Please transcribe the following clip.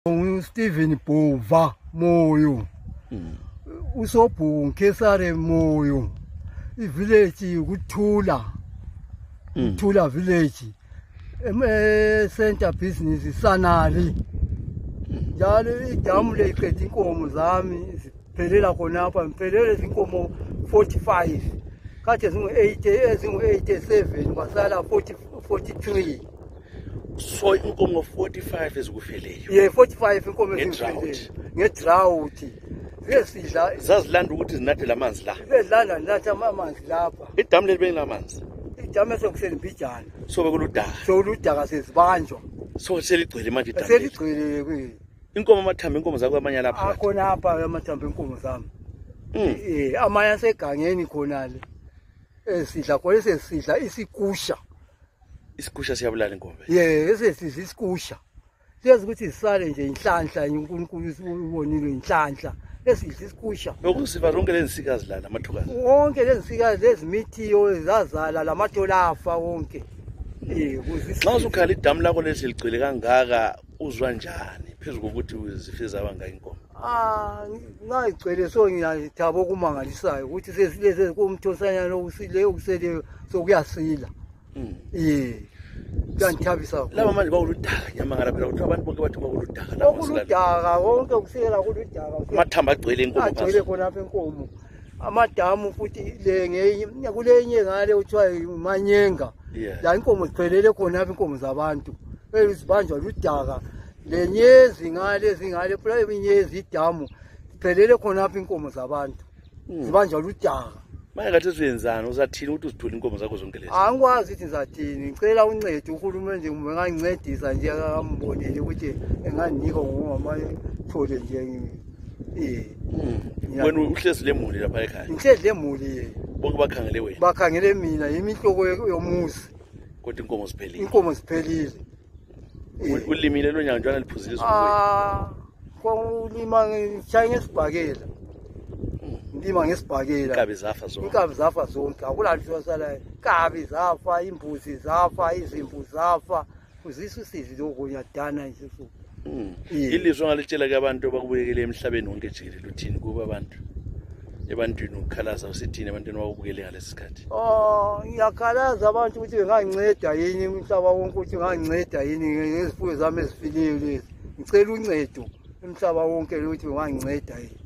Stephen Bova Moyo usobhu Kesare Moyo ivillage ukuthula Thula village center business Sanali njalo idamu leqedwe inkomo zami ziphelela khonapha ngiphelele izinkomo 45 kade zingu87 kwasala 43. So inkomo 45 ezikufeleyo. Yeah, 45 inkomo ezifeleyo ngedrought. Zesidla zazilanda ukuthi zinathela amanzi la. Bezilanda natha amanzi lapha. Idamu leli beninamanzi. Idamu sokusela imbijana. So bekuludaka. So uludaka sezibanjwa. So seligcwele manje idamu. Seligcwele kwi. Inkomo amathambo inkomo zakho amanye lapha. Akhona apha amathambo inkomo zami. Amanye asegangeni khonale. Esidla khona sesidla isikusha. Isikusha siyabulala inkomo. Esesidla isikusha. Siyazi ukuthi isale nje inhlanhla uNkulunkulu ubonile inhlanhla. Esidla isikusha. Lokusiva zonke lezi nsikazi la namathukazi. Wonke lezi nsikazi lezimithiyo zazala lamatolafa wonke. Xa usukhala idamu lakho lesi ligcwele kangaka uzwa njani phezulu kokuthi uzifeza abanga inkomo? Ngayigcwele so ngiyithaba okumangalisayo ukuthi sesileze kumthosanyana lokusile okusele sokuyasila. Kuyanthabisa. Laba manje bawuludaka nyamangala phela ukuthi abantu bonke bathi bawuludaka la. Uludaka wonke kusekela kuludaka. Amathamba agcwele inkomo. Agcwele khona apha inkomo. Amadamu futhi kulenye ngale uthiwa imanyenga. La inkomo ziphelele khona apha inkomo zabantu. Ezibanjwa ludaka. Lenyezi ngale phela iminyezi idamu ziphelele khona apha inkomo zabantu. Zibanjwa ludaka. Manje ngathi usuyenzana uzathini ukuthi uzithole inkomo zakho zonke lezi? Angikwazi ukuthi ngizathini. Ngicela uncedo uhulumeni nje ungangincedisa nje akambonele ukuthi enganginika ngomamathole nje. Wena uhlezi lemuli lapha ekhaya. Ngihlezi lemuli. Bonke bakhangele wena. Bakhangele mina imihloko yomuzi. Kodwa inkomo ziphelile. Inkomo ziphelile. Ulimile lo nyanjwana liphuzile ulima ngishaya ngesibhakela. Ngilima ngesibhakela. Inkabi zafa zonke. Inkabi zafa zonke. Akulanto wasalayo. Inkabi zafa, imbuzi zafa, izimvu zafa. Uzisa usizi lokho nyadana nje futhi. Ilizwe ngalitshela ke abantu abakubukele emhlabeni wonke jikelele uthini kuba abantu ebantwini ukukhalaza usithini ebantwini abakubukele ngalesi sikhathi? Ngiyakhalaza abantu ukuthi benganginceda yini umhlaba wonke ukuthi benganginceda yini ngezifuyo zami ezifileyo lezi. Ngicela uncedo umhlaba wonke ukuthi benganginceda yini.